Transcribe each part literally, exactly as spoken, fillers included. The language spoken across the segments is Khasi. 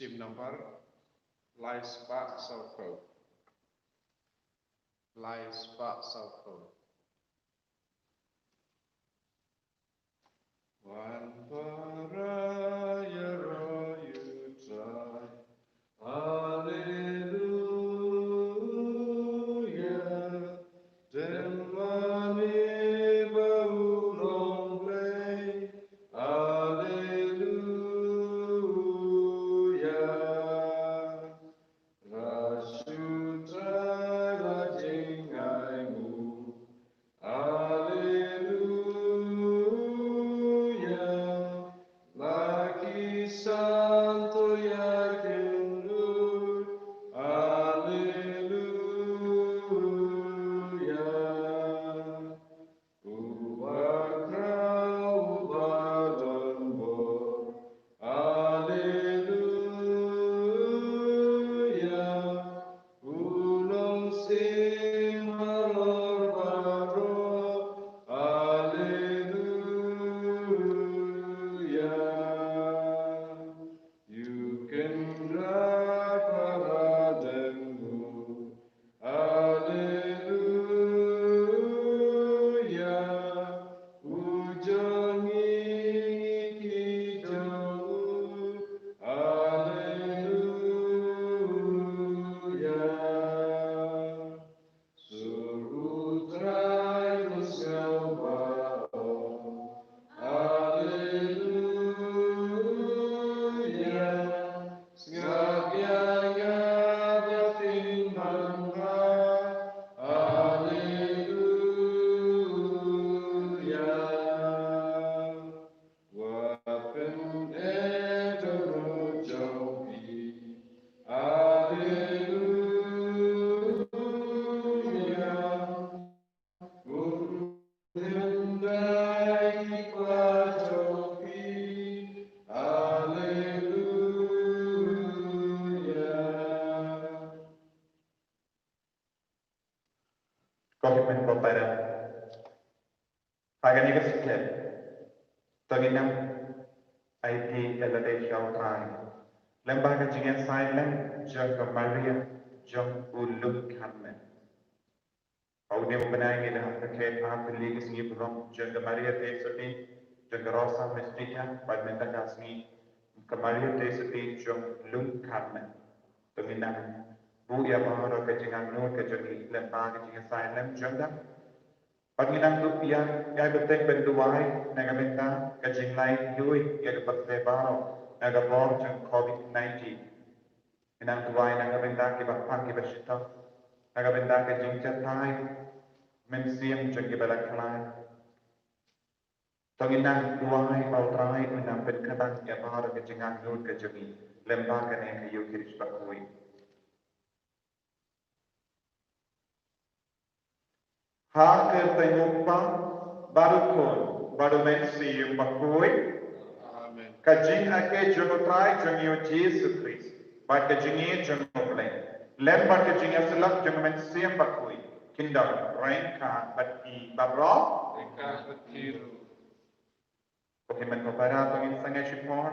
Team number lai spah saw phew. Lai spah saw phew. Wan para ïaroh ïa U Trai. Haleluya. Dei mane ba u long Blei. Haleluya. Ra shu Trai la jingainguh. Haleluya. La ki san to ïakynduh. Haleluya. Uba khraw uba don bor. Haleluya. U long Syiem halor baroh. Haleluya. Ïa u Kynrad para dang bor. Haleluya. U jong ngi, ngi ki jong u. Haleluya. Sur U Trai, u sngewbha. Haleluya. Sngap ïa nga ba phin manbha. Haleluya. Wat pyneh da u jong phi. Haleluya. Um hyndai ki kpa jong phi. Haleluya. Ko hynmen ko para. Ha kane ka step to ngin nang aiti ïa lade sha U Trai lyngba ka jingïasaid lem jong ka Maria jong u Lum Kane. Ha une u bnai ngi la hap ka khet ar tylli ki sngi burom jong ka Maria Theisotti, jong ka Rosa Mystica, bad mynta ka sngi ka Maria Theisotti jong Lum Kane. To ngin nang buh ïa baroh ka jingangnud ka jong ngi lyngba ka jingïasaid lem jong ka. Bad ngin nang duh ïa, ïa ka bteng ban duwai na ka bynta ka jinglaitluid ïa ka pyrthei baroh na ka bor jong covid nineteen. Ngin nang duwai na ka bynta kiba pang kiba shitom, na ka bynta ka jingjatai mynsiem jong kiba la khlaiñ. To ngin nang duwai ba U Trai un nang pynkhatang ïa baroh ka jingangnud ka jong ngi lyngba kane ka Ïukharist bakhuid. Ha ka kyrteng U Kpa bad U Khun bad U Mynsiem Bakhuid. Amen. Ka jingïakhun jong U Trai jong ngi U Jisu Khrist bad ka jingïeit jong U Blei lem bad ka jingïasyllok jong U Mynsiem Bakhuid kin don ryngkat bad phi baroh. Ryngkat bad phi ruh. Ko hynmen ko para, to ngin sangeh shipor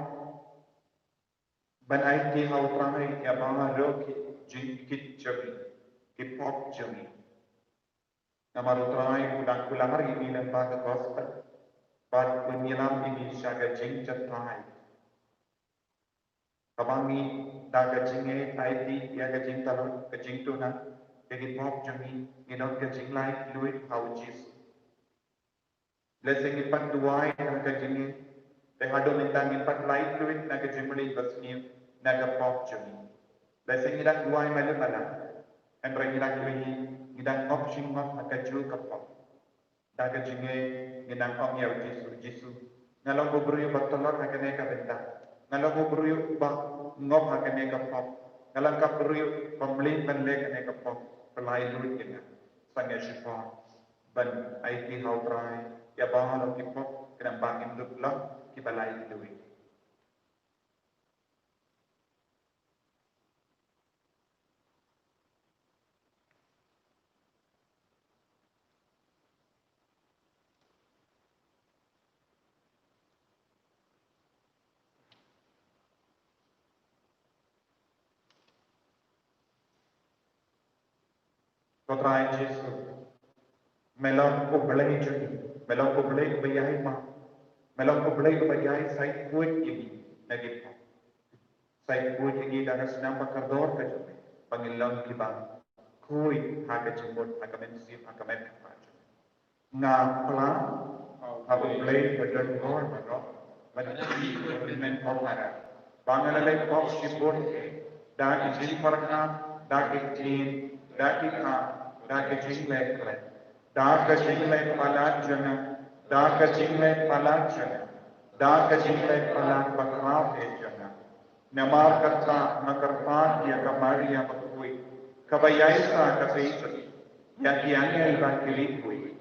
ban aiti ha U Trai ïa baroh ki jingkit jong ngi, ki pop jong ngi. Namar U Trai u dang kular ïa ngi lyngba ka gospel bad un ïalam ïa ngi sha ka jingjatai. Kaba ngi da ka jingïeit aiti ïa ka jingtyrwa, ka jingtuna ïa ki pop jong ngi, ngi don ka jinglaitluid ha U Jisu. Lehse ngim pat duwai na ka jingïeit, te haduh mynta ngim pat laitluid na ka jingmlien basniew na ka pop jong ngi. Lehse ngi dang duwai malu mala, hynrei ngi dang duwai, ngi dang ngop shi ngop ha kajuh ka pop. Da ka jingïeit ngin nang ong ïa U Jisu, Jisu, nga long u briew ba tlot ha kane ka bynta. Nga long u briew ba ngop ha kane ka pop. Nga long ka briew ba mlien ban leh kane ka pop. Pynlait lut ïa nga. Sangeh shipor ban aiti ha U Trai ïa baroh ki pop khnang ba ngin dup long kiba laitluid. Ko Trai Jisu, me long U Blei jong ngi, me long U Blei uba ïai map, me long U Blei uba ïai sait khuid ïa ngi na ki pop. Sait khuid ïa ngi da ka snam ba kordor ka jong me, ba ngin long kiba khuid ha ka jingmut, ha ka mynsiem, ha ka met kata jong me. Nga pla ha U Blei ba don bor baroh, bad ha U Blei ba don men bor baroh, ba nga la leh pop shibun, da ki jingpyrkhat, da ki ktien, da ki kam, da ki jingleh khlem, da ka jingleh palat jong nga, da ka jingleh palat jong nga, da ka jingleh palat bakhraw eh jong nga. Namar kata nga kyrpad ïa ka Maria bakhuid, kaba ïaishah katei jong ngi, ïa ki angel bad ki riewkhuid,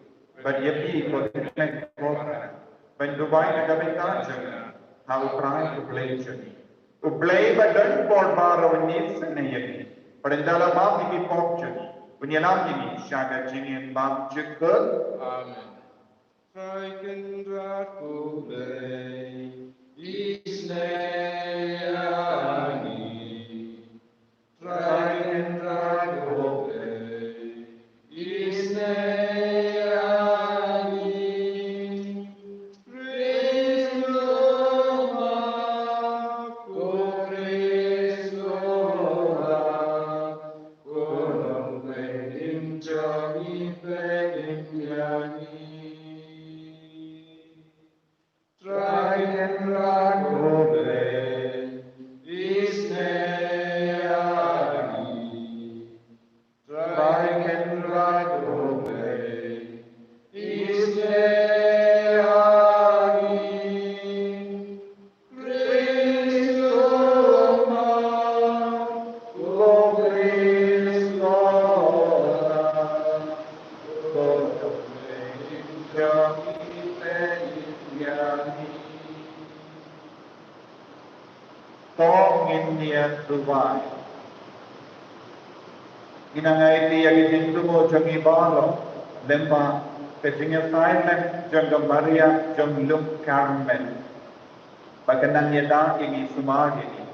bad ïa phi ko Trai, ko Trai, ban duwai na ka bynta jong ngi ha U Trai U Blei jong ngi. U Blei ba don bor baroh un ïeit sngewbha ïa ngi, bad un da la map ïa ki pop jong ngi, un ïalam ïa ngi sha ka jingim bymjukut. Amen. Trai Kynrad ko Blei, isynei ïa ngi. Trai Kynrad ko Blei, isynei ïa ngi. Khrist, lum map, ko Khrist, lum map, ko Nongpynim jong ngi, pynim ïa ngi. Trai Kynrad ko Blei, isynei ïa ngi. Trai Kynrad ko Blei, isynei ïa ngi. Khrist, lum map, ko Khrist, lum map, ko Nongpynim jong ngi, pynim ïa ngi. To ngin ïa duwai. Ngi nang aiti ïa ki jingthmu jong ngi baroh lyngba ka jingïasaid lem jong ka Maria jong Lum Karmel, ba kan nang ïada ïa ngi, sumar ïa ngi.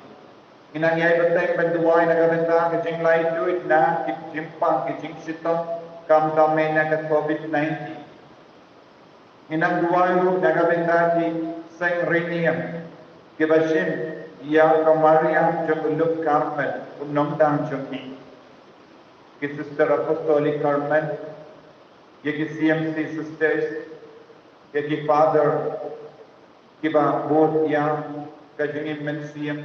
Ngi nang ïai bteng ban duwai na ka bynta ka jinglait tuid na ki jingpang, ki jingshitom, khamtam eh na ka Covid nineteen. Ngi nang duwai ruh na ka bynta ki seng riewniam kiba shim ïa ka Maria jong u Lum Karmel, u nongdang jong ngi. Ki Sister Apostolic Karmel, ïa ki C M C Sisters, ïa ki Father kiba bud ïa ka jingim mynsiem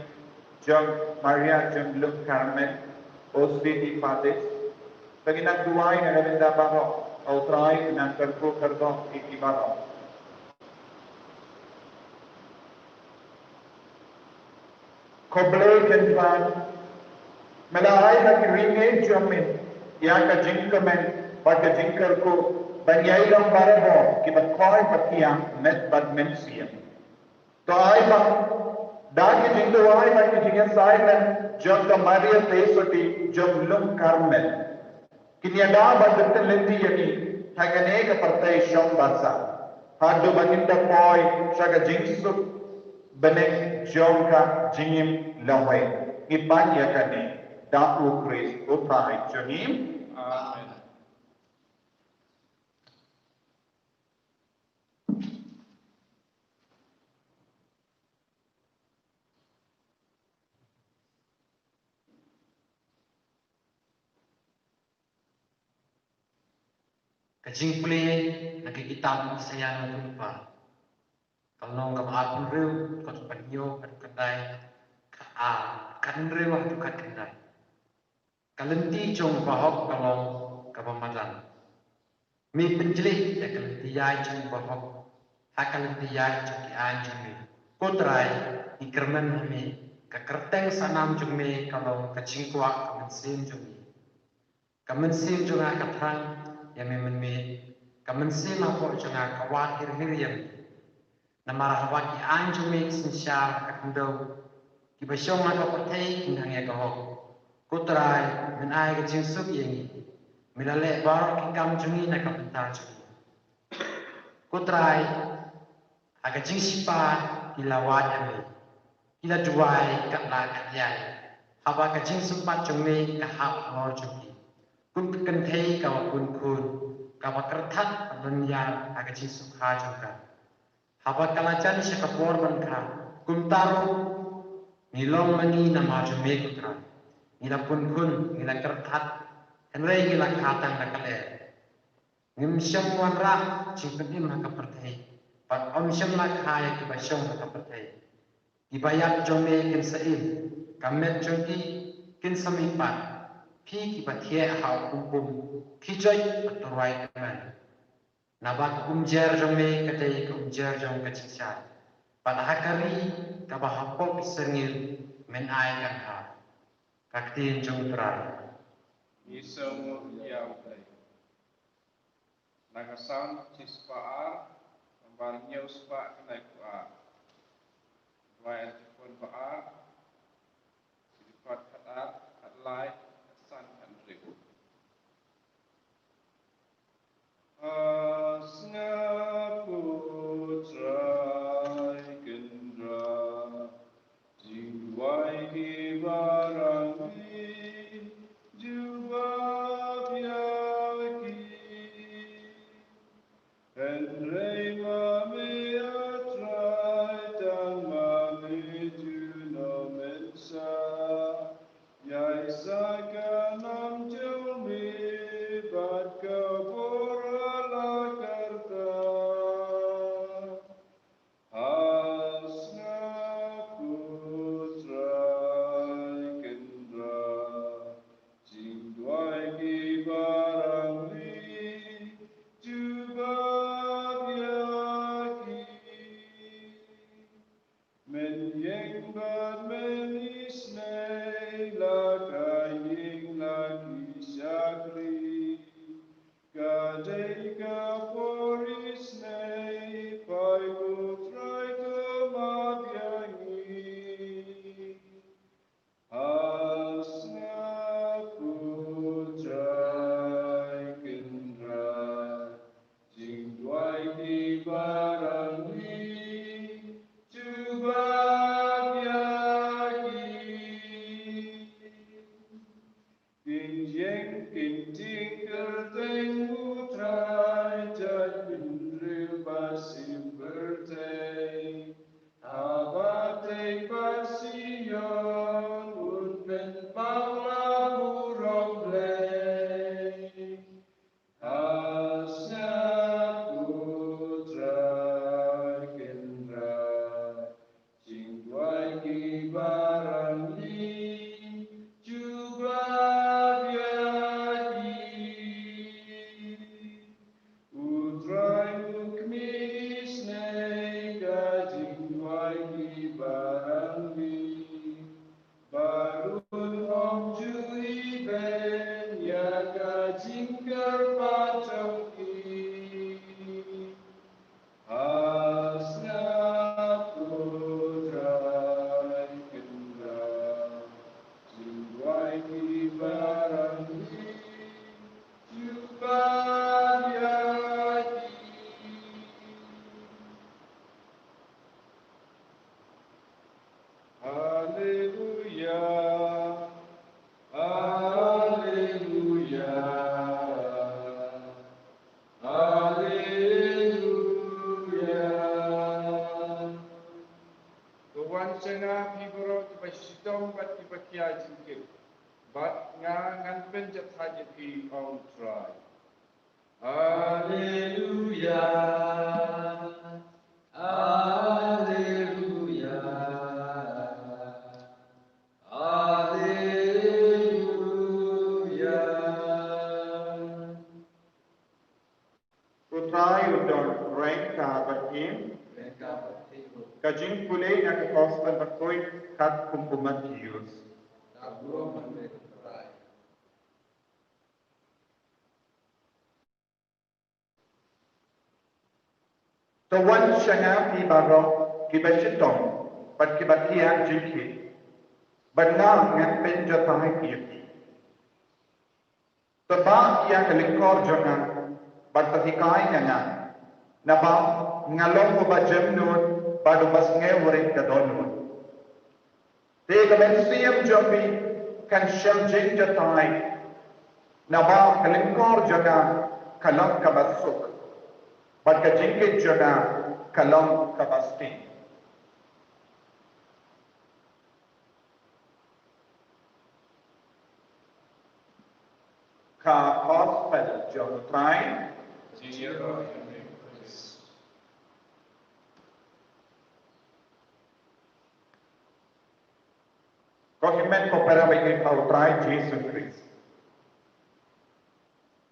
jong Maria jong Lum Karmel, O C D Fathers. Te ngi nang duwai na ka bynta baroh, U Trai un nang kyrkhu kyrdoh ïa ki baroh. Ko Blei Kynrad, me la ai ha ki riewngeit jong me ïa ka jingkmen bad ka jingkyrkhu, ban ïai long barabor kiba khoi bad kiang met bad mynsiem. To ai ba da ki jingduwai bad ki jingïasaid lem jong ka Maria Theisotti jong Lum Karmel, kin ïada bad kin lynti ïa ngi ha kane ka pyrthei shong basa, haduh ba ngin da poi sha ka jingsuk bneng jong ka jingim lawei. Ngi pan ïa kane da U Khrist U Trai jong ngi. Amen. Ka jingpule na ka kitab Isaïah lynnong ba ar, ka lynnong kaba arphew hynriew, ka dkhot kaba hynñiew, ka dkhot khyndai, ka ar, ka hynriew haduh ka khyndai. Ka lynti jong u bahok ka long kaba madan. Me pynjleh ïa ka lynti ïaid jong u bahok ha ka lynti ïaid jong ki aiñ jong me. Ko Trai, ngi kyrmen ha me, ka kyrteng sanam jong me ka long ka jingkwah ka mynsiem jong me. Ka mynsiem jong nga ka thrang ïa me mynmiet, ka mynsiem hapoh jong nga ka wad hir hir ïa me. Namar haba ki aiñ jong me ki synshar ha ka khyndew, kiba shong ha ka pyrthei kin nang ïa ka hok. Ko Trai, men ai ka jingsuk ïa ngi. Me la leh baroh ki kam jong ngi na ka bynta jong ngi. Ko Trai, ha ka jingshipa ki la wad ïa me. Ki la duwai kat la kat ïai, haba ka jingsympat jong me ka hap halor jong ki. Kum ka kynthei kaba pun khun, kaba kyrthat bad lyniar ha ka jingsngewkha jong ka. Haba ka la jan sha ka por ban kha, kumta ruh ngi long ma ngi namar jong me ko Trai. Ngi la pun khun, ngi la kyrthat, hynrei ngi la kha tang da ka lyer. Ngim shym wanrah jingpynim ha ka pyrthei, bad ym shym la kha ïa kiba shong ha ka pyrthei. Kiba ïap jong me kin sa im, ka met jong ki kin sa mihpat. Phi kiba thiah ha u kumpum, khie joit bad to rwai kmen. Naba ka umjer jong me ka dei ka umjer jong ka jingshai, bad ha ka ri kaba hapoh ki syrngiew men ai kan hap. Ka ktien jong u Trai. Ngi sngewnguh ïa U Blei. Na ka Salm shispah ar, nambar hynñiew spah khyndai phew ar. Duwai Antiphon ba ar, Siripot khatar, khatlai, khatsan, khathynriew. Ha sngap ko Trai Kynrad, jingduwai kiba rangli jubab ïa ki. Hynrei ma me, A Trai, tang ma me junom, men sa ïaisah ka nam jong me bad ka bor ha la karta. Ha sngap ko Trai Kynrad, jingduwai kiba rangli jubab ïa ki. Men ïeng bad men isynei la ka ïing la ki shakri. Ka dei ka por isynei, phai ko Trai, to map ïa ngi. Ha sngap ko Trai Kynrad, jingduwai kiba rangli jubab ïa ki. Kin ïeng kin tieng kyrteng U Trai, jait bynriew ba shim pyrthei. Haba tei bad Sion un pynpaw la burom Blei. Ha sngap ko Trai Kynrad, jingduwai kiba rangli jubab ïa ki. U Trai u khmih isynei ka jingduwai kiba rangli. Baroh ym ju ibeiñ ïa ka jingkyrpad jong ki. Ha sngap ko Trai Kynrad, jingduwai kiba rangli jubab ïa ki. Haleluya, haleluya, haleluya. To wan sha nga phi baroh kiba shitom bad kiba khia jingkit, bad nga ngan pynjot thait ïa phi, ong Trai. Haleluya, haleluya, haleluya. Ko Trai u don ryngkat bad phi. Ryngkat bad phi. Ka jingpule na ka Gospel bakhuid katkum u Mathaios. Ka burom ha me ko Trai. To wan sha nga phi baroh kiba shitom bad kiba khia jingkit, bad nga ngan pynjot thait ïa phi. To bah ïa ka lyngkor jong nga bad to hikai ïa nga, naba nga long uba jemnud bad uba sngew rit ka dohnud. Te ka mynsiem jong phi kan shah jingjatai. Naba ka lyngkor jong nga ka long kaba suk, bad ka jingkit jong nga ka long kaba sting. Ka Gospel jong u Trai. Ko hynmen ko para ba ïeit ha u Trai Jisu Khrist.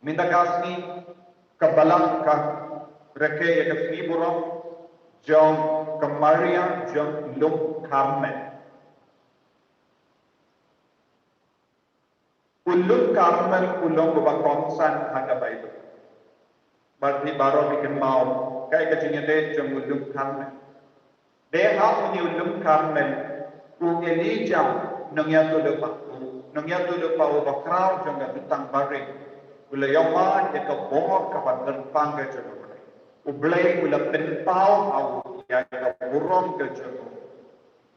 Mynta ka sngi ka Balang ka rakhe ïa ka sngi burom jong ka Maria jong u Lum Karmel. U Lum Karmel u long uba kongsan ha ka Baibl. Bad phi baroh phi kynmaw kaei ka jingïadei jong u Lum Karmel. Dei ha une u Lum Karmel u Elijah, nongïathuhlypa, u nongïathuhlypa uba khraw jong ka jutang barit, u la ïoh mad ïa ka bor kaba kyrpang ka jong U Blei. U Blei u la pynpaw ha u ïa ka burom ka jong u.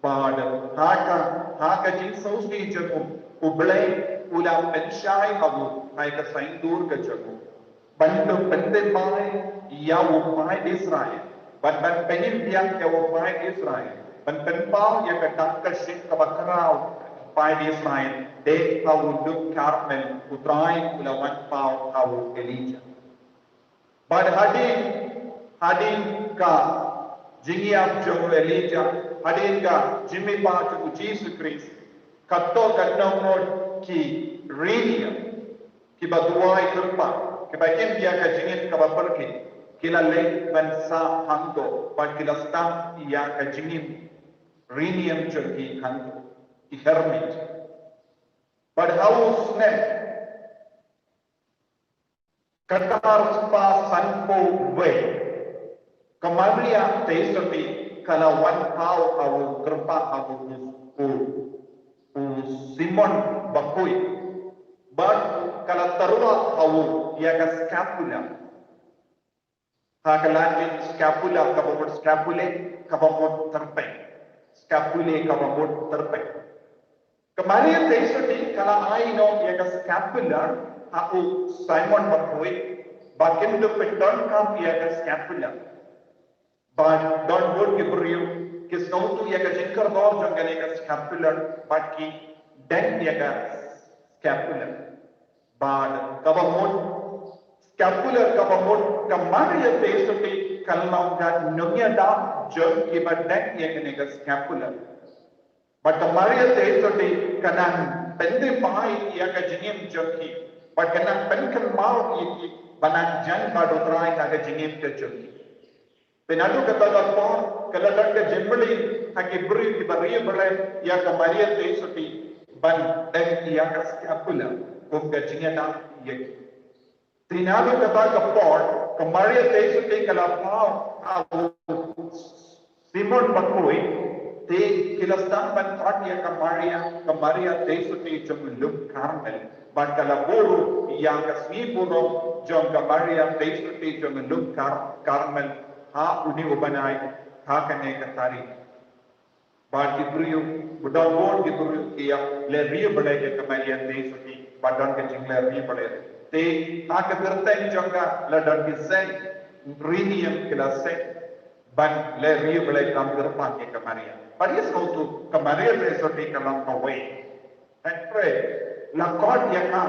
Bad ha ka, ha ka jingsngewsih jong u, U Blei u la pynshai ha u ha ka saiñdur ka jong u, ban pyndep ïa u paid Israel, ban, ban pynïap ïa u paid Israel, ban pynpaw ïa ka dak ka shin kaba khraw paid Israel. Dei ha u Lum Karmel u Trai u la wan paw ha u Elijah. Bad hadien, hadien ka jingïap jong u Elijah, hadien ka jingmihpat jong u Jisu Khrist, katto katne ngut ki riewniam kiba duwai kyrpang, kiba im ïa ka jingim kaba pyrkhing, ki la leit ban sah hangto, bad ki la sdang ïa ka jingim riewniam jong ki hangto, ki hermit. Bad ha u snem khatar spah sanphew wei, ka Maria Theisotti ka la wan paw ha u, kyrpad ha u, u, u Simon Bakhuid. Bad ka la tyrwa ha u ïa ka scapular. Ha ka Latin scapular kaba mut scapulae, kaba mut tyrpeng. Scapulae kaba mut tyrpeng. Ka Maria Theisotti ka la ai noh ïa ka scapular ha u Simon Bakhuid, ba kin da pyndonkam ïa ka scapular. Bad don bun ki briew ki sngewthuh ïa ka jingkordor jong kane ka scapular, bad ki deng ïa ka scapular. Bad kaba mut scapular, kaba mut ka Maria Theisotti ka long ka nongïada jong kiba deng ïa kane ka scapular. Bad ka Maria Theisotti ka nang pyndep ïa ka jingim jong ki. Bad ka nang pynkynmaw ïa ki ba nang jan bad U Trai ha ka jingim ka jong ki. Bad naduh kata ka por ka la don ka jingmlien ha ki briew kiba riewblei ïa ka Maria Theisotti ban deng ïa ka scapular kum ka jingïada ïa ki. Te naduh kata ka por ka Maria Theisotti ka la paw ha u Simon Bakhuid, te ki la sdang ban khot ïa ka Maria, ka Maria Theisotti jong u Lum Karmel. Bad ka la buh ïa ka sngi burom jong ka Maria Theisotti jong u Lum Kar-, Karmel ha une u bnai, ha kane ka tarik. Bad ki briew, ba don bun ki briew ki ïa leh riewblei ïa ka Maria Theisotti, ba don ka jingleh riewblei. Te ha ka kyrteng jong ka la don ki seng, riewniam ki la seng ban leh riewblei kam kyrpang ïa ka Maria. Bad ïa sngewthuh ka Maria Theisotti ka long kawei. Hynrei la khot ïa ka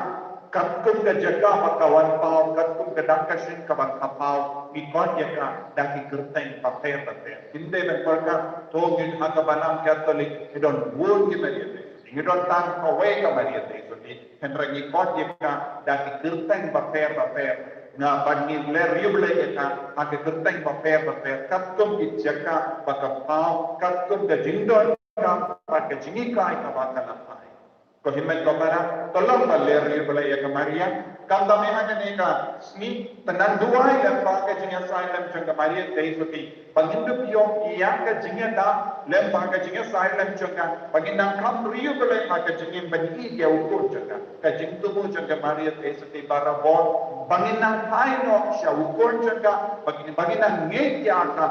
katkum ka jaka ba ka wan paw, katkum ka dak ka shin kaba ka paw, ngi khot ïa ka da ki kyrteng bapher bapher. Ym dei ban khot ka, to ngin ha ka Balang Katholik ngi don bun ki Maria Theisotti, ngi don tang kawei ka Maria Theisotti. Hynrei ngi khot ïa ka da ki kyrteng bapher bapher. Nga ban ngin leh riewblei ïa ka ha ki kyrteng bapher bapher, katkum ki jaka ba ka paw, katkum ka jingdon ka, bad ka jinghikai kaba ka la ai. Ko hynmen ko para, to long ban leh riewblei ïa ka Maria. Khamtam eh ha kane ka sngi, to nang duwai lem bad ka jingïasaid lem jong ka Maria Theisotti, ba ngin dup ïoh ïa ka jingïada lem bad ka jingïasaid lem jong ka, ba ngin nang kham riewblei ha ka jingim ban ïoh ïa u khun jong ka. Ka jingthmu jong ka Maria Theisotti barabor, ba ngin nang phai noh sha u khun jong ka, ba ngin, ba ngin nang ngeit ïa ka,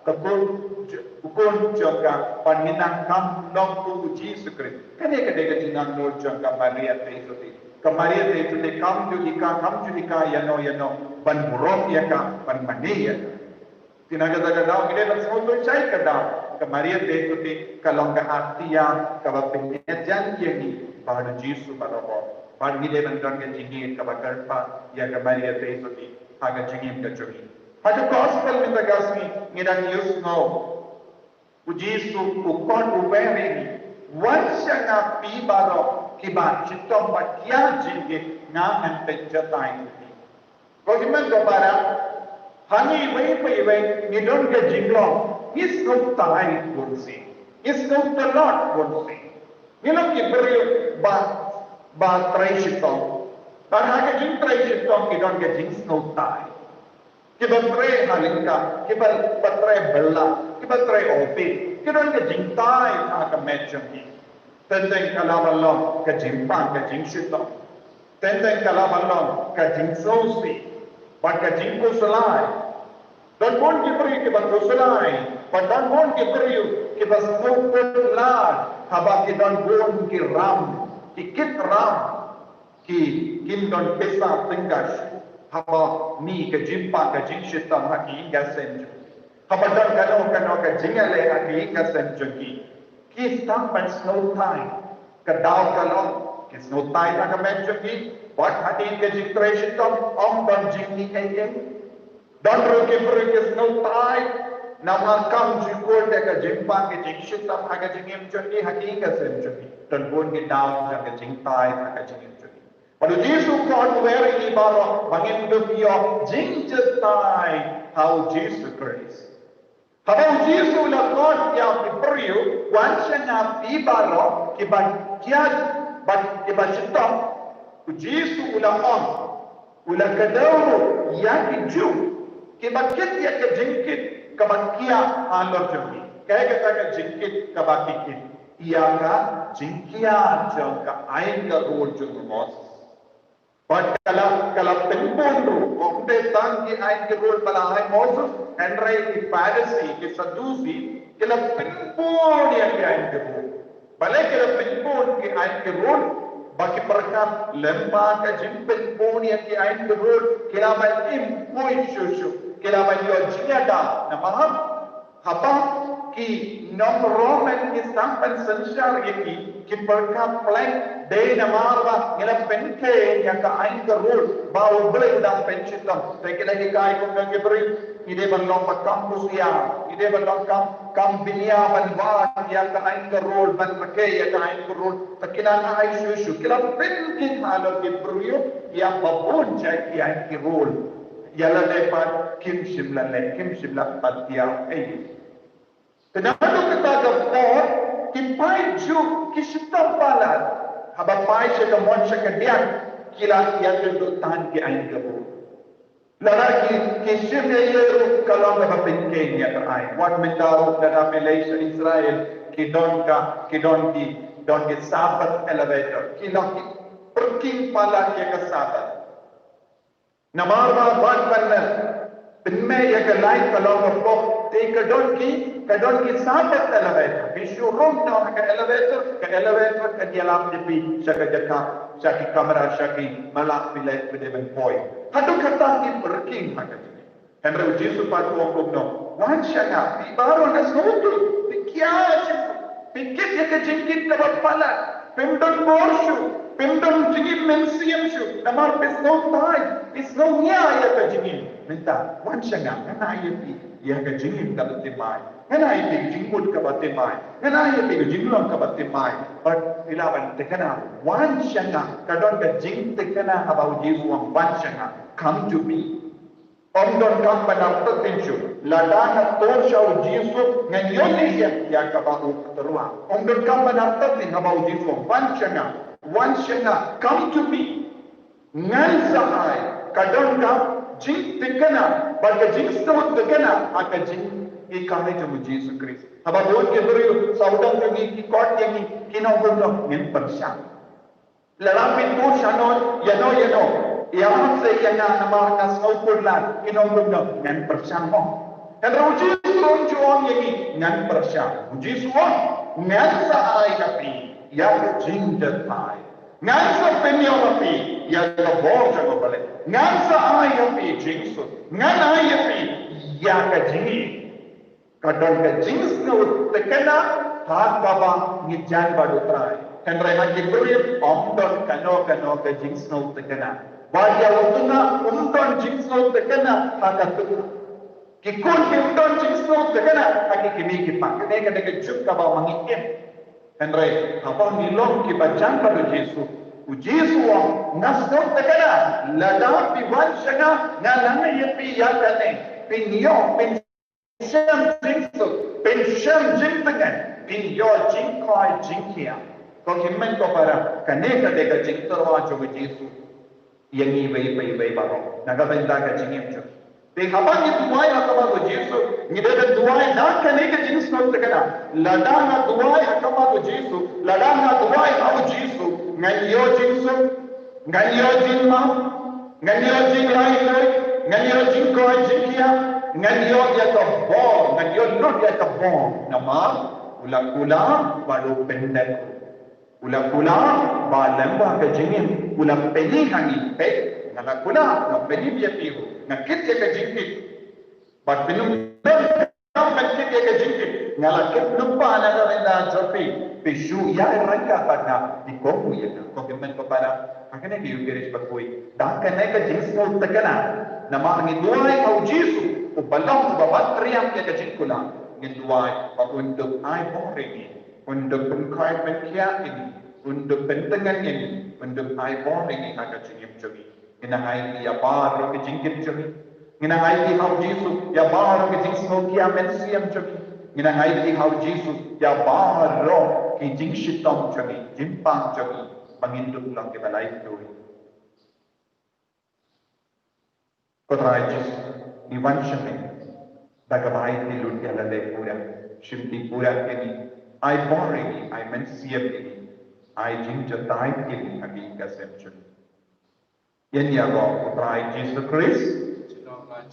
ka khun, u khun jong ka, ba ngin nang kham long kum u Jisu Khrist. Kane ka dei ka jingangnud jong ka Maria Theisotti. Ka Maria te tu te kam ju ika, kam ju ika ïano ïano ban burom ïa ka, ban mane ïa ka. Te na kata ka daw ngi dei ban sngewthuh shai ka daw ka Maria te tu te ka long ka atia kaba pynïaid jan ïa ngi bad U Jisu baroh. Bad ngi dei ban don ka jingïeit kaba kyrpad ïa ka Maria te tu te ha ka jingim ka jong ngi. Ha ka gospel mynta ka sngi ngi dang ïohsngew U Jisu u khot u wer ïa ngi, wan sha nga phi baroh kiba shitom bad kiar jingïeit, nga ngan pynjahthait ïa phi. Ko hynmen ko para, ha ngi iwei pa iwei ngi don ka jinglong, ngi sngewthuh bun sien, ngi sngewthuh bun sien. Ngi long ki briew ba, ba trei shitom. Bad ha ka jingtrei shitom ki don ka jingsngewthuh. Kiba trei ha lyngkha, kiba, ba trei bylla, kiba trei office, ki don ka jingthaw ha ka met jong ki. Teng teng ka la ban long ka jingpang ka jingshitom. Teng teng ka la ban long ka jingsngewsih bad ka jingkhuslai. Don bun ki briew kiba khuslai, bad don bun ki briew kiba sngewkhuslai haba ki don bun ki ram, ki kit ram. Ki, kim don pisa tyngka shuh haba mih ka jingpang ka jingshitom ha ki ïing ka sem jong ki. Haba don kano kano ka jingïaleh ha ki ïing ka sem jong ki, ki sdang ban sngewthuh. Ka daw ka long ki sngewthuh ha ka met jong ki, bad hadien ka jingtrei shitom ym don jingmih ei ei. Don ruh ki briew ki sngewthuh namar kam ju kut ïa ka jingpang ka jingshitom ha ka jingim jong ki, ha ki ïing ka sem jong ki. Don bun ki daw jong ka jingthaw ha ka jingim jong ki. Bad U Jisu u khot u wer ïa ngi baroh ba ngin dup ïoh jingjahthait ha U Jisu Khrist. Haba U Jisu u la khot ïa ki briew, wan sha nga phi baroh kiba kiar bad kiba shitom, U Jisu u la ong, u la kdew ruh ïa ki Jiw kiba kit ïa ka jingkit kaba kiar halor jong ki. Kaei kata ka jingkit kaba ki kit? Ïa ka jingkiar jong ka aiñ ka rule jong u Moses. Bad ka la, ka la pynbun ruh, ym dei tang ki aiñ ki rule ba la ai Moses, hynrei ki Pharisi, ki Saddusi, ki la pynbun ïa ki aiñ ki rule. Balei ki la pynbun ki aiñ ki rule? Ba ki pyrkhat lem bad ka jingpynbun ïa ki aiñ ki rule ki la ban im khuid shuh shuh, ki la ban ïoh jingïada. Namar haba ki nong Roman ki sdang ban synshar ïa ki, ki pyrkhat pyrshah, dei namar ba ngi la pynkheiñ ïa ka aiñ ka rule ba U Blei u dang pynshitom. Te ki la hikai kumno ki briew? Ngi dei ban long ba kam pyrshah, ngi dei ban long kam, kam bniah ban wad ïa ka aiñ ka rule, ban rkhie ïa ka aiñ ka rule. Te ki la nang ai shuh shuh, ki la pynkheiñ halor ki briew ïa ba bun jait ki aiñ ki rule. Ïa lade pat kim shym la leh, kim shym la pyntiar ei. Te naduh kata ka por ki paid Jiw ki shitom palat. Haba poi sha ka mon sha ka diang, ki la ïakynduh tang ki aiñ ka rule. Lada ki, ki shim ïa ïa ruh ka long kaba pynkheiñ ïa ka aiñ. Wat mynta ruh lada phi leit sha Israel, ki don ka, ki don ki, don ki Sabbath elevator. Ki long ki pyrkhing palat ïa ka Sabbath. Namar ba ban ban pynmih ïa ka light ka long ka pop, te ka don ki, ka don ki Sabbath elevator. Phi shu rung noh ha ka elevator, ka elevator kan ïalam ïa phi sha ka jaka, sha ki kamra, sha ki mala, phi leit phi dei ban poi. Haduh katta ki pyrkhing ha ka jingim. Hynrei U Jisu pat u ong kumno? Wan sha nga phi baroh na sngewthuh, phi kiar shuh, phi kit ïa ka jingkit kaba palat, phim don bor shuh, phim don jingim mynsiem shuh, namar phi sngewthuh, phi sngew ïa ka jingim. Mynta wan sha nga, ngan ai ïa phi ïa ka jingim kaba thymmai, ngan ai ïa phi ka jingmut kaba thymmai, ngan ai ïa phi ka jinglong kaba thymmai. Bad phi lah ban thikna, wan sha nga. Ka don ka jingthikna haba U Jisu u ong wan sha nga. Come to me. Ym don kam ban artatien shuh. Lada nga tur sha U Jisu ngan ïoh leh ïa kaba u tyrwa. Ym don kam ban artatien haba U Jisu u ong wan sha nga, wan sha nga, come to me. Ngan sa ai. Ka don ka jingthikna bad ka jingsngewthikna ha ka jinghikai jong U Jisu Khrist. Haba bun ki briew sawdong jong ngi ki khot ïa ngi, kin ong kumno? Ngin pyrshang. Lada phi tur shano ïano ïano, ïa se ïa nga namar nga sngewkhuslai, kin ong kumno? Ngan pyrshang mo. Hynrei U Jisu um ju ong ïa ngi ngan pyrshang. U Jisu u ong ngan sa ai ïa phi ïa ka jingjahthait. Ngan sa pynïoh ïa phi ïa ka bor jong U Blei. Ngan sa ai ïa phi jingsuk. Ngan ai ïa phi ïa ka jingim. Ka don ka jingsngewtynnad ha kaba ngi jan bad U Trai. Hynrei ha ki briew ym don kano kano ka jingsngewtynnad. Bad ïa uta um don jingsngewtynnad ha ka tukna. Ki khun kim don jingsngewtynnad ha ki kmie ki kpa. Kane ka dei ka juk kaba ma ngi im. Hynrei haba ngi long kiba jan bad U Jisu, U Jisu u ong, nga sngewtynnad lada phi wan sha nga, nga la ai ïa phi ïa kane. Phin ïoh, phin shem jingsuk, phin shem jingtngen, phin ïoh jingkoit jingkhiah. Ko hynmen ko para, kane ka dei ka jingtyrwa jong U Jisu ïa ngi iwei pa iwei baroh na ka bynta ka jingim jong ngi. Te haba ngi duwai ha khmat U Jisu, ngi dei ban duwai da kane ka jingsngewtynnad. Lada nga duwai ha khmat U Jisu, lada nga duwai ha U Jisu, ngan ïoh jingsuk, ngan ïoh jingmap, ngan ïoh jinglaitluid, ngan ïoh jingkoit jingkhiah, ngan ïoh ïa ka bor, ngan ïoh lut ïa ka bor. Namar u la kular bad u pyndep. U la kular ba lyngba ka jingim u la pyni ha ngi, peit, nga la kular, nga pyni ïa phi ruh, nga kit ïa ka jingkit. Bad phin ym don kam ban kit ïa ka jingkit. Nga la kit lypa na ka bynta jong phi, phi shu ïaid ryngkat bad nga, phi kohnguh ïa nga. Ko hynmen ko para, ha kane ka Eucharist bakhuid, da kane ka jingsngewtynnad, namar ngi duwai ha U Jisu uba long uba ban trei ïa ka jingkular. Ngi duwai ba un dup ai bor ïa ngi. Un dup pynkhiah, pynkhiah ïa ngi, un dup pyntngen ïa ngi, un dup ai bor ïa ngi ha ka jingim jong ngi. Ngi nang ai ïa baroh ki jingkit jong ngi. Ngi nang ai ha U Jisu ïa baroh ki jingsngewkhia mynsiem jong ngi. Ngi nang ai ha U Jisu ïa baroh ki jingshitom jong ngi, jingpang jong ngi, ba ngin dup long kiba laitluid. Ko Trai Jisu, ngi wan sha me da kaba ai lut ïa lade pura, shim pura ïa ngi, ai bor ïa ngi, ai mynsiem ïa ngi, ai jingjatai ïa ngi ha ki ka sem jong ngi. Ïa ngi ïa ko Trai Jisu Khrist. Amen.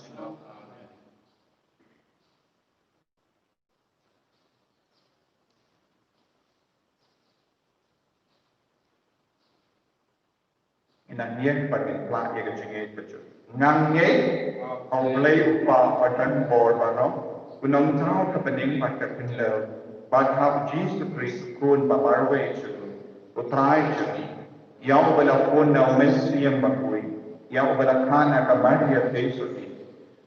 Ngi nang ïeng bad ngin plie ïa ka jingngeit. Nga ngeit ha U Blei U Kpa uba don bor baroh, U Nongthaw ka bneng bad ka khyndew, bad ha U Jisu Khrist U Khun ba marwei jong U Trai jong ngi, ïa uba la pun na U Mynsiem Bakhuid, ïa uba la kha na ka Maria Theisotti,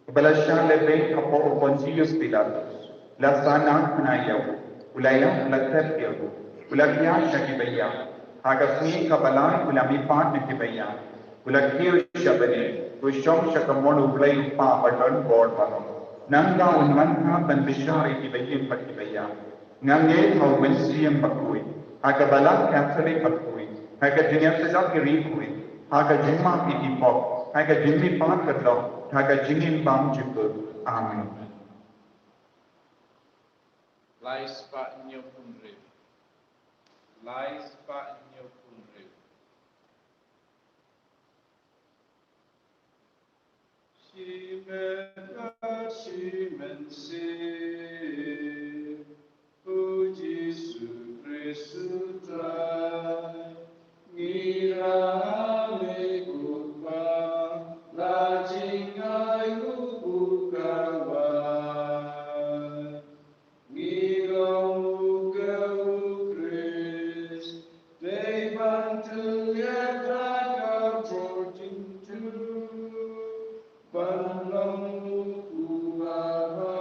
uba la shah lehbeiñ hapoh u Pontius Pilatus, la sahnarphna ïa u, u la ïap, u la thep ïa u, u la kyiad sha ki baïap, ha ka sngi kaba lai u la mihpat na ki baïap, u la kiew sha bneng, u shong sha kamon U Blei U Kpa ba don bor baroh. Nangta un wan pat ban bishar ïa ki baïing bad ki baïap. Nga ngeit ha U Mynsiem Bakhuid, ha ka Balang Katholik bakhuid, ha ka jingïasyllok ïa ki riewkhuid, ha ka jingmap ïa ki pop, ha ka jingmihpat ka dohnud, ha ka jingim bymjukut. Amen. Lai spah hynñiew phew hynriew. Lai spah hynñiew phew hynriew. Shi met bad shi mynsiem, ko Jisu Khrist U Trai, ngi ïa me ko Kpa, la jingai u buh ka waiñ. Ngi long u ka U Khrist, dei ban tylliat da ka bor jingtip, ban long u kpu ha bha.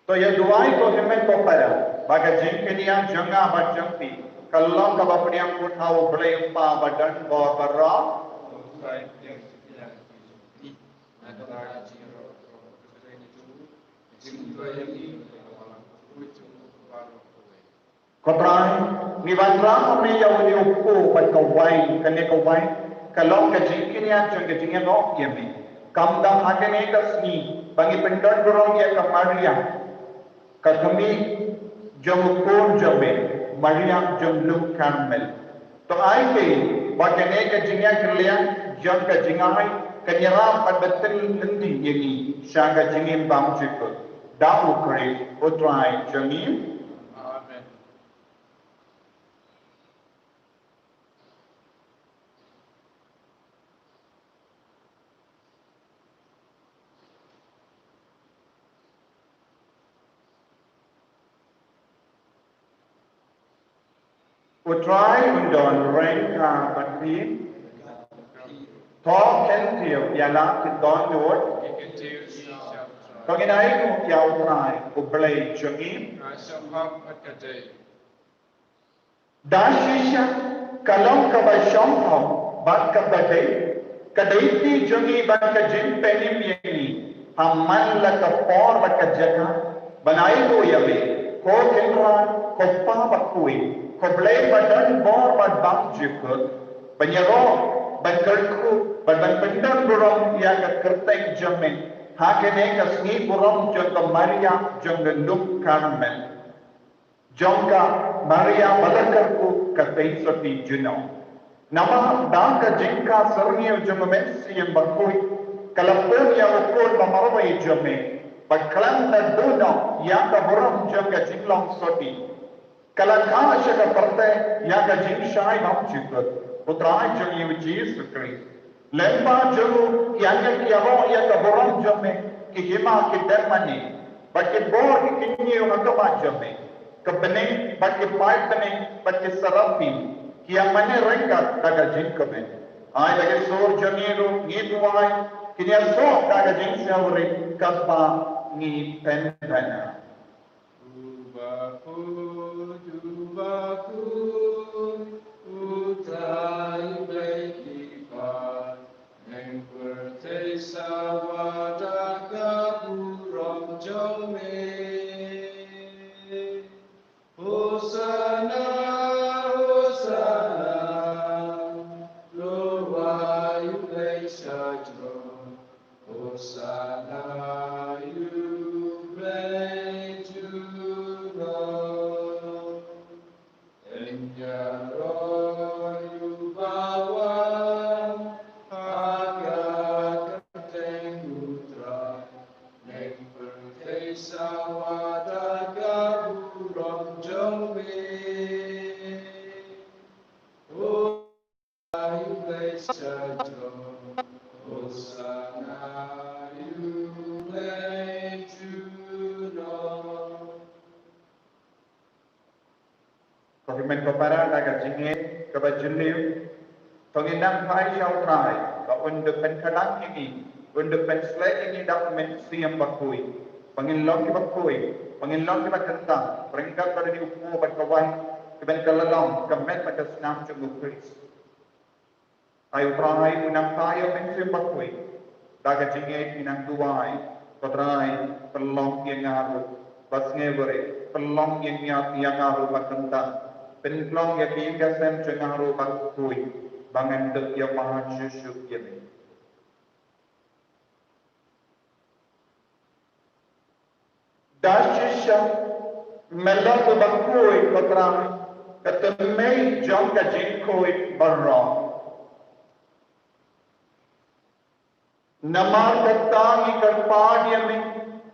To ïa duwai ko hynmen ko para, ba ka jingkñia jong nga bad jong phi ka long kaba pdiang kyrteng ha U Blei U Kpa ba don bor baroh. Ko Trai, ngi wanrah ha me ïa une u kpu bad ka waiñ, kane ka waiñ ka long ka jingkñia jong ka jingïaroh ïa me. Kumta ha kane ka sngi ba ngi pyndon burom ïa ka Maria, ka kmie jong u khun jong me, Maria jong lum Karmel. To ai te ba kane ka jingïakylliang jong ka jingai kan ïarap bad ban tyllun lynti ïa ngi sha ka jingim bymjukut. Da U Khrist U Trai jong ngi. Amen. U Trai un don ryngkat bad phi. To kyntiew ïa la ki dohnud. To ngin ai nguh ïa U Trai U Blei jong ngi. Da shisha ka long kaba shongthok bad kaba dei, ka dei ti jong ngi bad ka jingpynim ïa ngi ha man la ka por bad ka jaka ban ai nguh ïa me, ko Kynrad, ko Pa bakhuid, ko Blei ba don bor bad bymjukut, ban ïaroh, ban kyrkhu bad ban pyndon burom ïa ka kyrteng jong me ha kane ka sngi burom jong ka Maria jong ka lum Karmel. Jong ka Maria ba la kyrkhu ka tei sotti junom. Namar da ka jingkha syrngiew jong U Mynsiem Bakhuid ka la pun ïa u Khun ba marwei jong me ba khlem da duh noh ïa ka burom jong ka jinglong sotti, ka la kha sha ka pyrthei ïa ka jingshai bymjukut, U Trai jong ngi U Jisu Khrist. Lyngba jong u ki angel ki ïaroh ïa ka burom jong me, ki hima ki dem mane bad ki bor ki kynñiew ha khmat jong me, ka bneng bad ki paid bneng bad ki serapim ki ïa mane ryngkat da ka jingkmen. Ai da ki sur jong ngi ruh ngi duwai, kin ïasoh da ka jingsngewrit katba ngi pynbna. Uba khuid, uba khuid, U Trai Blei ki paid, neng pyrthei sawa da ka burom jong me. Hosana, Hosana, luwai U Blei sha jrong. Hosana ïa U Blei junom. Ïaroh ïa uba wan ha ka kyrteng U Trai. Neng pyrthei sawa da ka burom jong me. Ko hynmen ko para, da ka jingngeit kaba jylliew to ngin nang phai sha U Trai ba un da pynkhlaiñ ïa ngi, un da pynsleh ïa ngi da U Mynsiem Bakhuid, ba ngin long kiba khuid, ba ngin long kiba kyntang ryngkat bad une u kpu bad ka waiñ, kiban kylla long ka met bad ka snam jong U Khrist. Ai U Trai, u nang phai ïa U Mynsiem Bakhuid. Da ka jingngeit ngi nang duwai, ko Trai, pynlong ïa nga ruh ba sngewrit, pynlong ïa nga, ïa nga ruh ba kyntang, pynlong ïa ka ïing ka sem jong nga ruh ba khuid, ba ngan dup ïa ba shuh shuh ïa me. Da shisha me long uba khuid, ko Trai, ka tymmen jong ka jingkhuid baroh. Namar kata ngi kyrpad ïa me,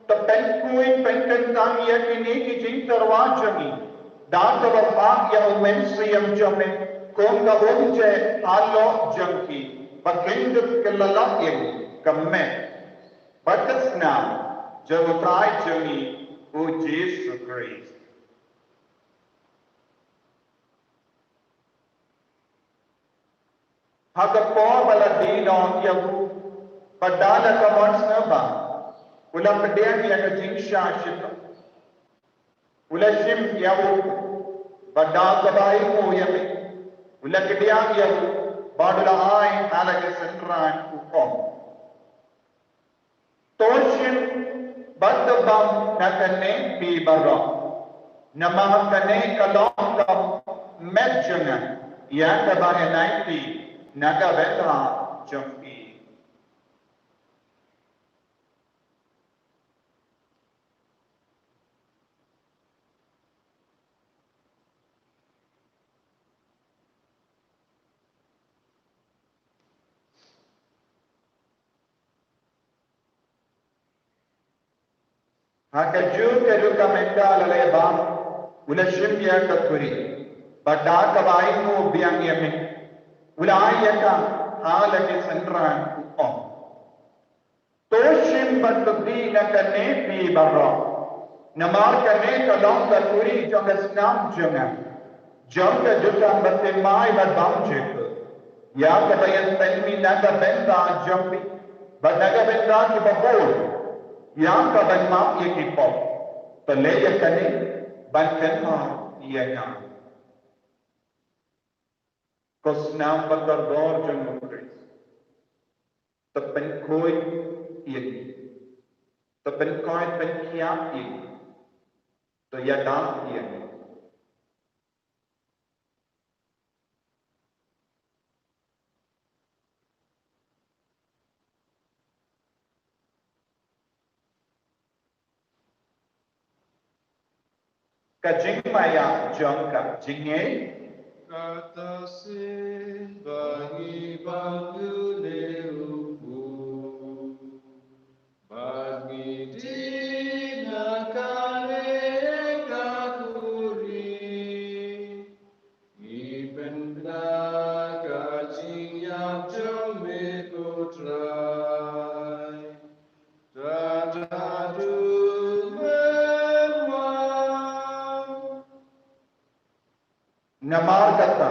to pynkhuid pynkyntang ïa kine ki jingtyrwa jong ngi da kaba phah ïa U Mynsiem jong me kum ka umjai halor jong ki, ba kin dup kylla lah ïa ngi ka met bad ka snam jong U Trai jong ngi U Jisu Khrist. Ha ka por ba la die noh ïa u, bad da la ka mon sngewbha, u la pdiang ïa ka jingshah shitom, U la shim ïa u, bad da kaba ainguh ïa me, u la kdiang ïa u, bad u la ai ha la ki synran, u ong: To shim bad to bam na kane phi baroh, namar kane ka long ka met jong nga ïa kaba ngan ai phi na ka bynta jong phi. Ha kajuh ka rukom mynta la leh ba u la shim ïa ka khuri, bad da kaba ainguh biang ïa me, u la ai ïa ka ha la ki synran, u ong: To shim bad to dih na kane phi baroh, namar kane ka long ka khuri jong ka snam jong nga, jong ka jutang bathymmai bad bymjukut, ïa kaba ïa pynmih na ka bynta jong phi bad na ka bynta ki babun, ïa kaban map ïa ki pop. To leh ïa kane ban kynmaw ïa nga. Ko snam ba kordor jong u Khrist, to pynkhuid ïa ngi, to pynkhuid pynkhiah ïa ngi, to ïada ïa ngi. Ka jingmaïa jong ka jingngeit. Kata shisien ba ngi bam ïa u Blei, ba ngi dih na kane ka khuri, ngi pynbna ka jingïap jong me, ko Trai. Tang haduh me wan. Namar kata,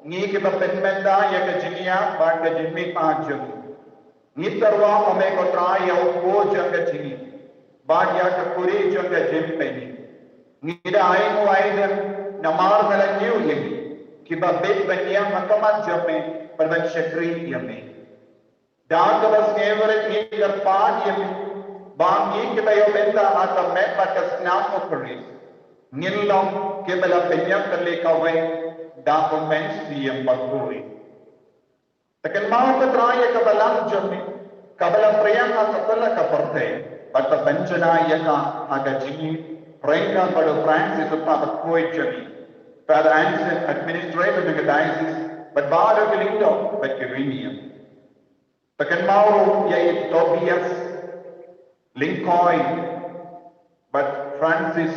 ngi kiba pynmynta ïa ka jingïap bad ka jingmihpat jong ngi, ngi tyrwa ha me, ko Trai, ïa u kpu jong ka jingim bad ïa ka khuri jong ka jingpynim. Ngi da ainguh aidem namar me la kiew ïa ngi, kiba bit ban ïeng ha khmat jong me bad ban shakri ïa me. Da kaba sngewrit ngi kyrpad ïa me ba ngi kiba ïoh bynta ha ka met bad ka snam u Khrist, ngin long kiba la pynïap tylli kawei da u Mynsiem Bakhuid. To kynmaw, ko Trai, ïa ka Balang jong me kaba la phriang ha satlak ka pyrthei, bad to pynjanai ïa ka ha ka jingïeit ryngkat bad u Francis, u Kpa Bakhuid jong ngi, Father Anselm, administrator jong ka diocese, bad baroh ki lyngdoh bad ki riewniam. To kynmaw ruh ïa i Tobias Lyngkhoi bad Francis,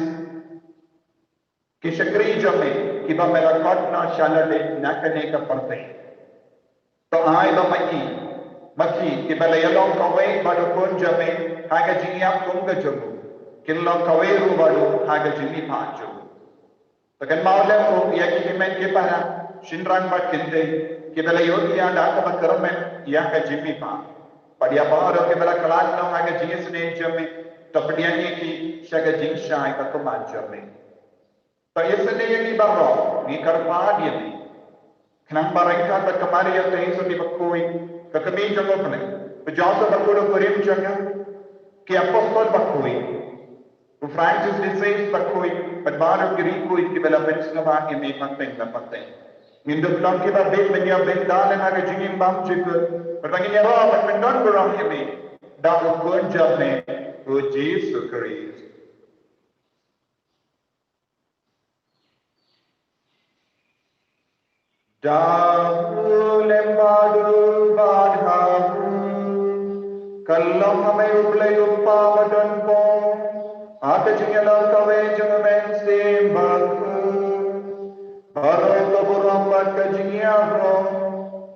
ki shakri jong me kiba me la khot noh sha lade na kane ka pyrthei. To ai ba ma ki, ma ki kiba la ïalong kawei bad u Khun jong me ha ka jingïap kum ka jong u, kin long kawei ruh bad u ha ka jingmihpat jong u. To kynmaw lem ruh ïa ki hynmen ki para, shynrang bad kynthei, kiba la ïohi ïa da kaba kyrmen ïa ka jingmihpat, bad ïa baroh kiba la khlad noh ha ka jingisynei jong me. To pdiang ïa ki sha ka jingshai ka khmat jong me. To isynei ïa ngi baroh, ngi kyrpad ïa me, khnang ba ryngkat bad ka Maria Theisotti Bakhuid, ka Kmie jong U Blei, u Joseph Bakhuid u kurim jong nga, ki apostol bakhuid, u Francis de Sales Bakhuid bad baroh ki riewkhuid kiba la pynsngewbha ïa me pateng la pateng, ngin dup long kiba bit ban ïoh bynta lem ha ka jingim bymjukut, bad ba ngin ïaroh bad pyndonburom ïa me da U Khun jong me, u Jisu Khrist. Da u lem bad u bad ha u, ka long ha me U Blei U Kpa badonbor, ha ka jingïalam kawei jong U Mynsiem Bakhuid, baroh ka burom bad ka jingïaroh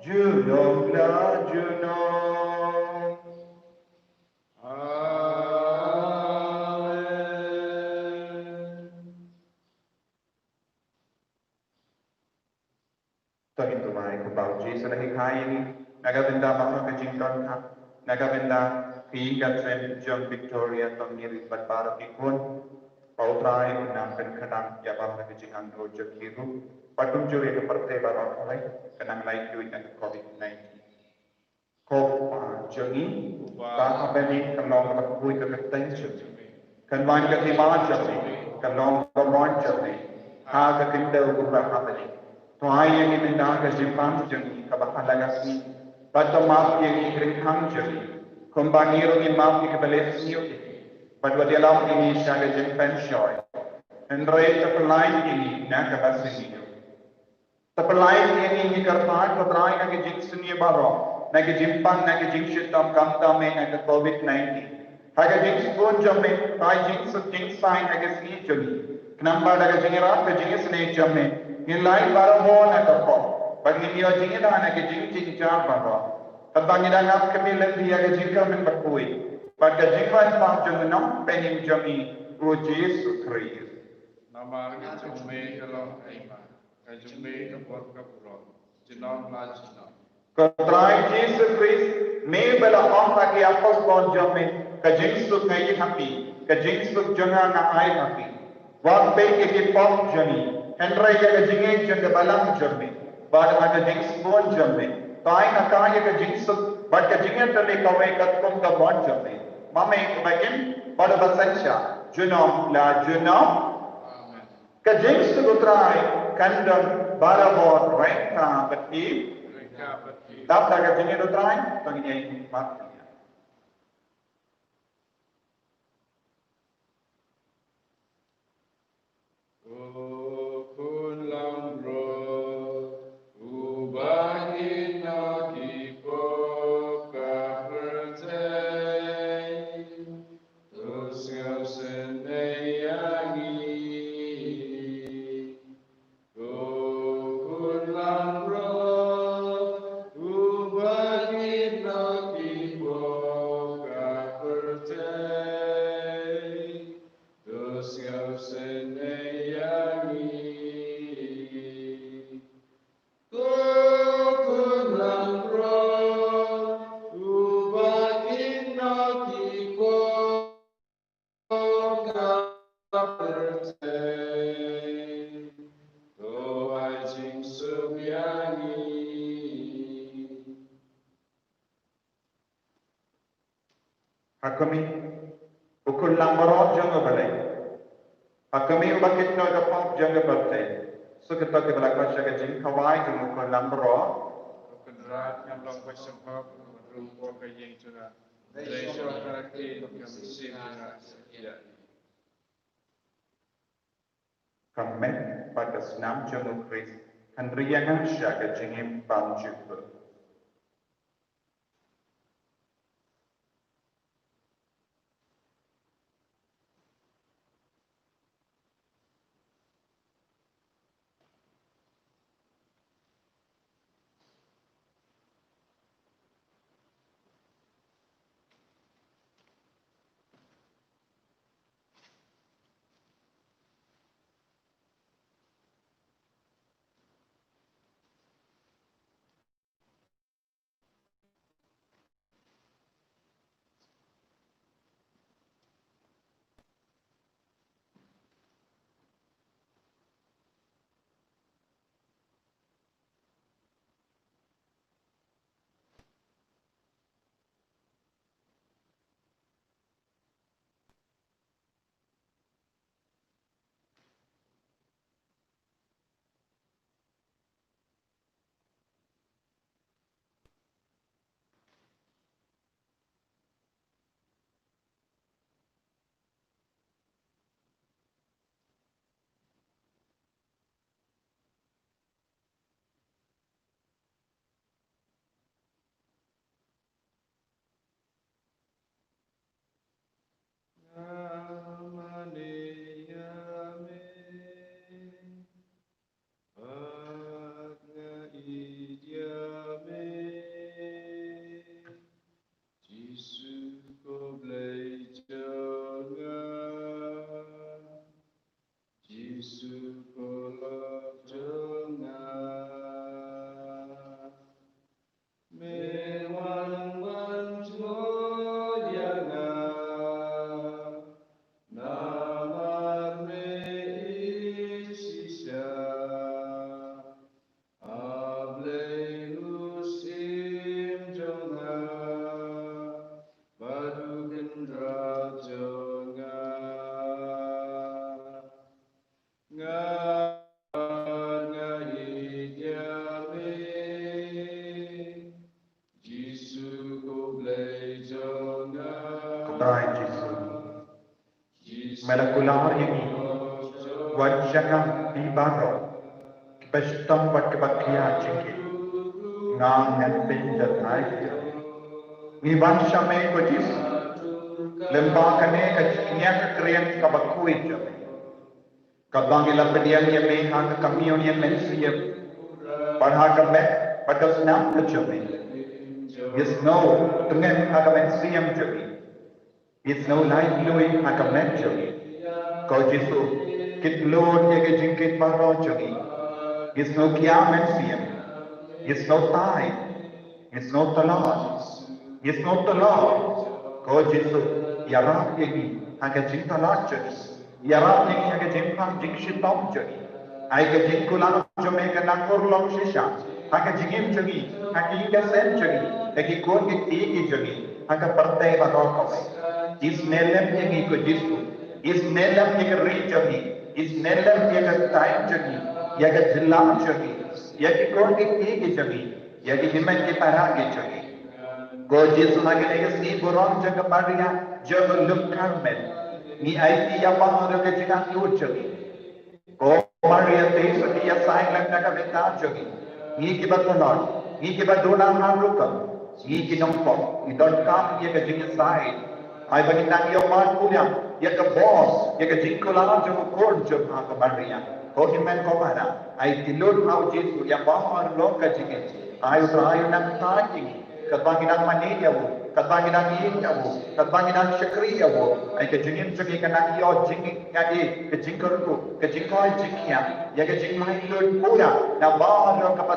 junom la junom. Amen. To ngin duwai. Ko Kpa, U Jisu la hikai ïa ngi na ka bynta baroh ka jingdonkam, na ka bynta ka ïing ka sem jong Victoria, to ngin rit bad baroh ki khun. Ba U Trai un nang pynkhlaiñ ïa baroh ka jingangnud jong ki ruh, bad kumjuh ïa ka pyrthei baroh kawei, kan nang lait luid na ka covid nineteen. Ko Pa jong ngi, ba ha bneng, kan long kaba khuid ka kyrteng jong me. Kan wan ka hima jong me, kan long ka mon jong me ha ka khyndew kumba ha bneng. To ai ïa ngi mynta ka jingpang jong ngi kaba ha la ka sngi. Bad to map ïa ngi ki kyrteng jong ngi, kumba ngi ruh ngi map ïa kiba leh sniew ïa ngi. Bad wat ïalam ïa ngi sha ka jingpynshoi, hynrei to pyllait ïa ngi na kaba sniew. To pyllait ïa ngi, ngi kyrpad, ko Trai, na ki jingsniew baroh, na ki jingpang, na ki jingshitom, khamtam eh na ka covid nineteen. Ha ka jingsbun jong me, to ai jingsuk jingsaiñ ha ka sngi jong ngi. Khnang ba da ka jingïarap ka jingisynei jong me, ngin lait baroh na ka pop, bad ngin ïoh jingïada na ki jingjynjar baroh. Kata ngi dang ap khmih lynti ïa ka jingkyrmen bakhuid bad ka jingwan pang jong U Nongpynim jong ngi, U Jisu Khrist. Namar ka jong me ka long ka hima, ka jong me ka bor ka burom, junom la junom. Ko Trai Jisu Khrist, me ba la ong ha ki apostol jong me, ka jingsuk nga ai ha phi, ka jingsuk jong nga nga ai ha phi. Wat peit ïa ki pop jong ngi, hynrei ïa ka jingngeit jong ka balang jong me, bad ha ka jingsbun jong me, to ai ha ka ïa ka jingsuk bad ka jingïatylli kawei katkum ka mon jong me, ma me uba im bad uba synshar, junom la junom. Amen. Ka jingsuk U Trai kan don barabor ryngkat bad phi. Ryngkat bad phi. Dap da ka jingngeit U Trai, to ngin ïa ïaid. Ko Khun Langbrot, uba kit noh ki pop ka pyrthei, to sngewsynei ïa ngi. Ko Khun Langbrot, uba kit noh ki pop ka pyrthei, to sngewsynei ïa ngi. Ko Khun Langbrot, uba kit noh ki pop ka pyrthei, to ai jingsuk ïa ngi. Ha khmih, U Khun Langbrot jong U Blei. Ha khmih, uba kit noh ka pop jong ka pyrthei. Suk ïa kito kiba la khot sha ka jingkhawai jong U Khun Langbrot. Ko Kynrad, ngam long ba shem hok ban rung hapoh ka ïing jong nga. Hynrei shu ong ha ka ktien, ka mynsiem jong nga sa ïaid. Ka met bad ka snam jong U Khrist kan ri ïa nga sha ka jingim bymjukut. Me la kular ïa ngi, wat sha nga phi baroh kiba shitom bad kiba khia jingkit, nga ngan pynjynjar ïa phi. Ngi wan sha me ko Jisu, lyngba kane ka jingïakakren kaba khuid jong me. Kaba ngi la pdiang ïa me ha ka communion mynsiem, bad ha ka met bad ka snam ka jong me. Ngi sngew tngen ha ka mynsiem jong ngi. Ngi sngew laitluid ha ka met jong ngi. Ko Jisu, kit lut ïa ka jingkit baroh jong ngi. Ngi sngew khia mynsiem. Ngi sngew tai. Ngi sngew tlot. Ngi sngew tlot. Ko Jisu, ïarap ïa ngi ha ka jingtlot jong ngi. Ïarap ïa ngi ha ka jingpang jingshitom jong ngi. Ai ka jingkular jong me kan nang urlong shisha ha ka jingim jong ngi, ha ki ïing ki sem jong ngi, ha ki khun ki kti ki jong ngi, ha ka pyrthei baroh kawei. Isynei lem ïa ngi ko Jisu. Isynei lem ïa ka ri jong ngi. Isynei lem ïa ka thaiñ jong ngi, ïa ka jylla jong ngi, ïa ki khun ki kti ki jong ngi, ïa ki hynmen ki para ki jong ngi. Ko Jisu, ha kane ka sngi burom jong ka Maria jong ka Luk Karmel, ngi aiti ïa baroh ka jingangnud jong ngi. Ko Maria, te sa ngi ïa saiñ lang na ka bynta jong ngi, ngi kiba tlot, ngi kiba duna ha rukom, ngi ki nongpop, ngi donkam ïa ka jingïasaid. Ai ba ngin nang ïoh mad pura ïa ka bor, ïa ka jingkular jong u khun jong pha ko Maria. Ko hynmen ko para, aiti lut ha u Jisu ïa baroh ka jingim. Ai u Trai u nang thait ïa ngi. Katba ngi dang mane ïa u, katba ngi dang ïeit ïa u, katba ngi dang shakri ïa u, ai ka jingim jong ngi ka nang ïoh jingïaid, ka jingkyrkhu, ka jingkoit jingkhiah, ïa ka jinglaitluid pura na baroh kaba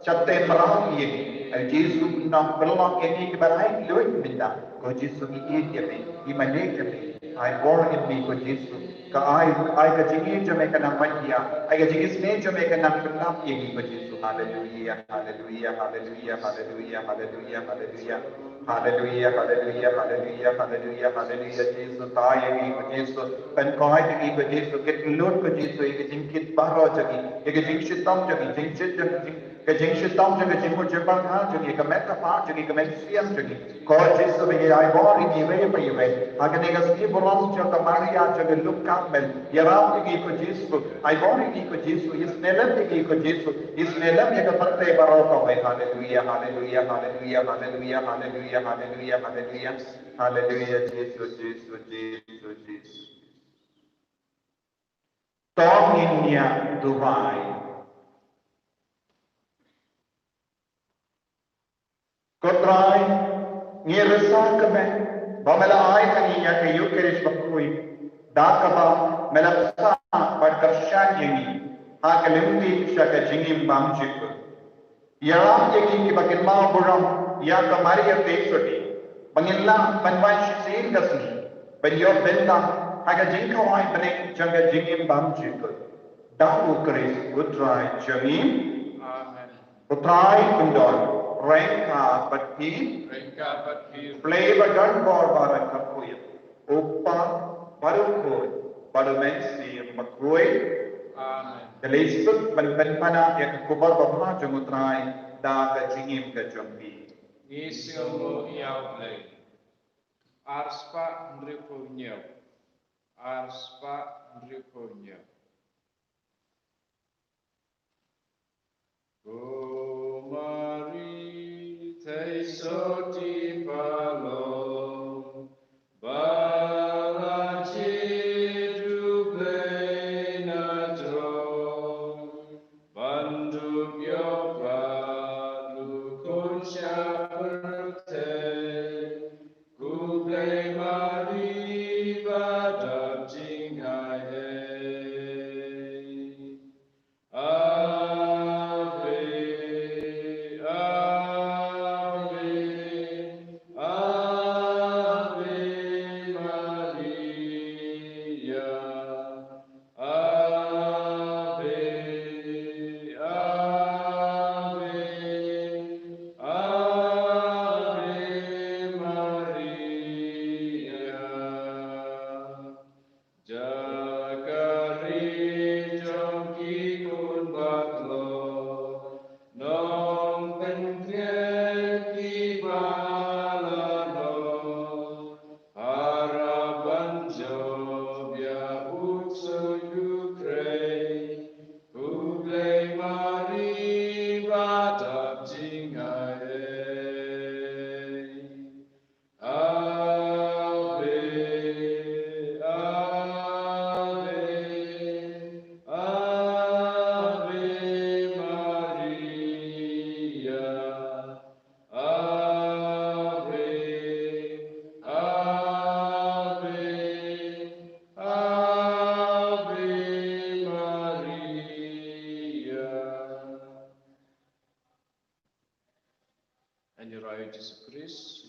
shah tei mraw ïa ngi. Ai Jisu, nang pynlong ïa ngi kiba laitluid mynta. Ko Jisu, ngi ïeit ïa me, ngi mane ïa me. Ai bor ïa me ko Jisu. Ka ai, ai ka jingïeit jong me ka nang mad ïa, ai ka jingisynei jong me ka nang pyndap ïa ngi ko Jisu. Haleluia, haleluia, haleluia, haleluia, haleluia, haleluia. Haleluia, haleluia, haleluia, haleluia, haleluia. Jisu, tai ïa ngi ko Jisu. Pynkoit ïa ngi ko Jisu. Kit lut ko Jisu ïa ka jingkit baroh jong ngi, ïa ka jingshitom jong ngi, jingshit jong ngi, jing ka jingshitom jong ka jingmut jingpyrkhat jong ngi, ka met ka phad jong ngi, ka mynsiem jong ngi. Ko Jisu, ba ngi ai bor ïa ngi iwei pa iwei ha kane ka sngi burom jong ka Maria jong ka Luk Karmel. Ïarap ïa ngi ko Jisu, ai bor ïa ngi ko Jisu, isynei lem ïa ngi ko Jisu, isynei lem ïa ka pyrthei baroh kawei. Haleluia, haleluia, haleluia, haleluia, haleluia, haleluia, haleluia. Haleluia, Jisu, Jisu, Jisu, Jisu. To ngin ïa duwai. Ko Trai, ngi risa kmen ba me la ai ha ngi ïa ka Eukharist bakhuid, da kaba me la sah bad kyrshan ïa ngi ha ka lynti sha ka jingim bymjukut. Ïarap ïa ngi kiba kynmaw burom ïa ka Maria Theisotti, ba ngin lah ban wan shisien ka sngi ban ïoh bynta ha ka jingkhawai bneng jong ka jingim bymjukut. Da u Khrist u Trai jong ngi. Amen. U Trai un don ryngkat bad phi. Ryngkat bad phi. U Blei badonbor baroh un kyrkhu ïa phi. U Kpa bad u Khun bad u Mynsiem Bakhuid. Amen. Te leit suk ban pynpaw ïa ka khubor babha jong u Trai da ka jingim ka jong phi. Ngi sngewnguh ïa u Blei. Arspah hynriewphew hynñiew. Arspah hynriewphew hynñiew. Ko Mari Theisotti Palom, ba la jied u Blei na jrong, ban dup ïoh pat u Khun sha pyrthei, ko Blei Mari ba dap jingai ei. Ave, Ave, Ïa rai Jisu Khrist.